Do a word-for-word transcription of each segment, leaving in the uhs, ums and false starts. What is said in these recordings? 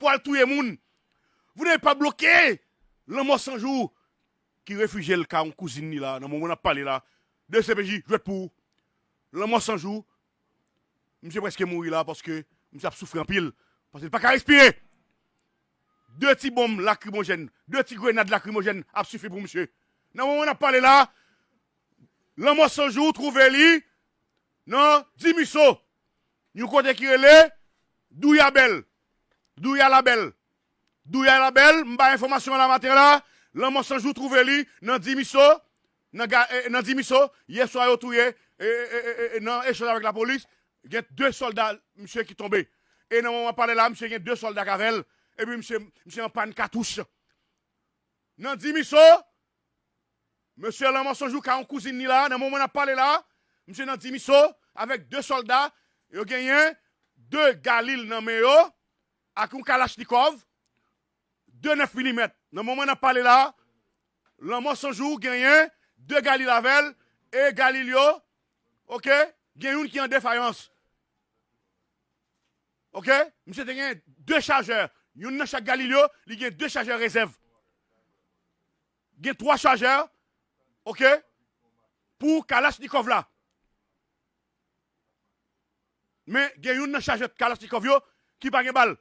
pou al touye moun. Vous n'avez pas bloqué Lanmò San Jou ki refijye l ka yon kouzin li la, nan moman n ap pale la. D C P J, jwèt pou ou. Lanmò San Jou, misye prèske mouri la paske misye ap soufri anpil, paske l pa ka respire. De ti bonm lakrimojèn, de ti grenad lakrimojèn ap sifi pou misye. Nan moman n ap pale la, Lanmò San Jou twouve li nan Dimiso, yon kote ki rele Douyabèl. Douyalabèl. Douyalabèl, m bay enfòmasyon an la maten la, Lanmò San Jou twouve li nan Dimiso, nan, ga- eh, nan Dimiso, yè swa yo touye, eh, eh, eh, eh, eh, nan echanj avèk lapolis, gen de sòlda misye ki tonbe. E nan moman pale la, misye gen de sòlda k avè l, epi misye, misye an pàn katouch. Nan Dimiso, mesye Lanmò San Jou ka yon kouzin li la, nan moman n ap pale la, misye nan Dimiso, avèk de sòlda, yo genyen de galil nan men yo, ak yon kalachnikòv, de nèf milimèt. Nan moman n ap pale la, Lanmò San Jou genyen de galil avè l, e galil yo, oke, gen youn ki an defayans. Oke? Misye te gen de chajè. Youn nan chak galil yo, li gen de chajè rezèv. Gen twa chajè, oke, pou kalachnikòv la. Men gen youn nan chajè kalachnikòv yo ki pa gen bal.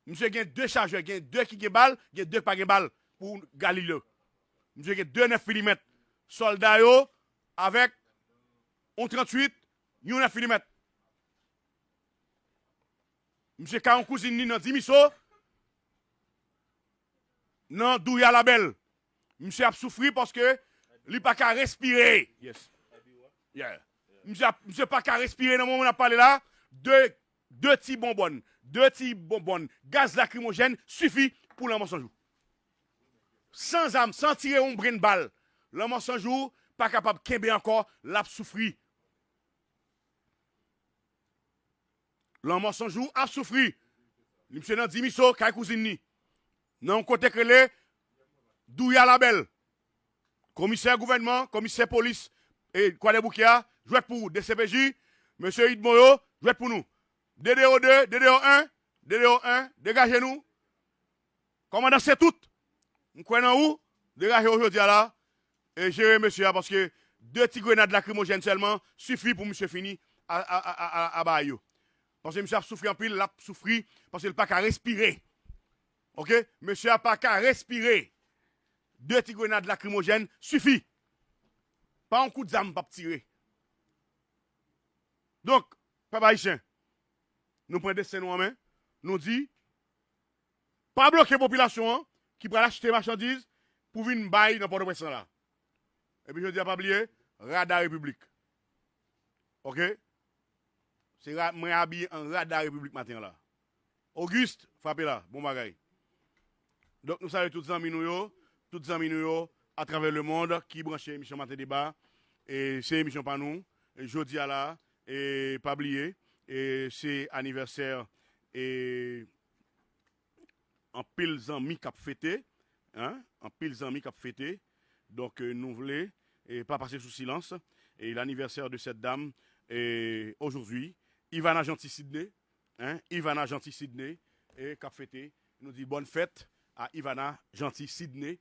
Misye gen de chajè, gen de ki gen bal, gen de ki pa gen bal pou galil yo. Misye gen de nèf milimèt. Sòlda yo avèk yon tranntuit, yon nèf milimèt. Misye ka yon kouzin li nan Dimiso, nan Douyalabèl. Misye ap soufri paske li pa ka respire. Yes. Yeah. Misye ap- misye pa ka respire nan moman n ap pale la. De, de ti bonbòn, de ti bonbòn gaz lakrimojèn sifi pou Lanmò San Jou. San zam, san tire yon grenn bal, Lanmò San Jou pa kapab kenbe ankò, l ap soufri. Lanmò San Jou ap soufri. Li misye nan Dimiso, kay kouzin li. Nan yon kote k rele Douyalabèl. Komisè gouvènman, komisè polis, e Kwadèboukè a, jwèt pou ou. D C P J, mesye Idmo yo, jwèt pou nou. D D O de, D D O en, D D O en, degaje nou. Kòmandan Setout, m kwè nan ou, degaje w jodi a la, e jere mesye a, paske de ti grenad lakrimojèn sèlman sifi pou misye fini a, a, a, a, a, a bagay yo. Paske misye ap soufri anpil, l ap soufri, paske l pa ka respire. Oke? Mesye a pa ka respire. De ti grenad lakrimojèn sifi. Pa yon kout zam p ap tire. Donk, pèp ayisyen, nou pran desten nou an men, nou di, pa bloke popilasyon an ki pral achte machandiz pou vin bay nan Pòtoprens lan la. Epi jodi a, pa bliye, Rada Repiblik. Oke? Se ra- mwen abiye an Rada Repiblik maten an la. Auguste, frape la, bon bagay. Donk, nou salye tout zanmi nou yo, tout zanmi nou yo atravè lemonn ki branche emisyon Maten Deba. E se emisyon pa nou. E jodi a la, e pa bliye, e se anivèsè, e anpil zanmi k ap fete, hein, anpil zanmi k ap fete. Donk, e nou vle, e pa pase sou silans. E l'anniversaire de cette dame, e aujourd'hui, Ivana Jeanty Sidney, hein, Ivana Jeanty Sidney, e k ap fete. Nou di bonne fête à Ivana Jeanty Sidney,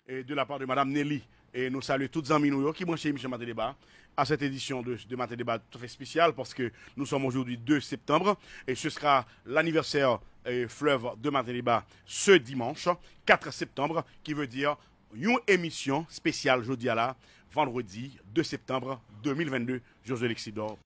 e de la part de Madame Nelly. E nou salye tout zanmi nou yo ki branche emisyon Maten Deba à cette édition de, de Matin Débat tout à fait spécial parce que nous sommes aujourd'hui deux septembre et ce sera l'anniversaire, euh, fleuve de Matin Débat ce dimanche quatre septembre, qui veut dire yon emisyon espesyal jodi a la, vandredi deux septembre deux mille vingt-deux. Josué Lexidor.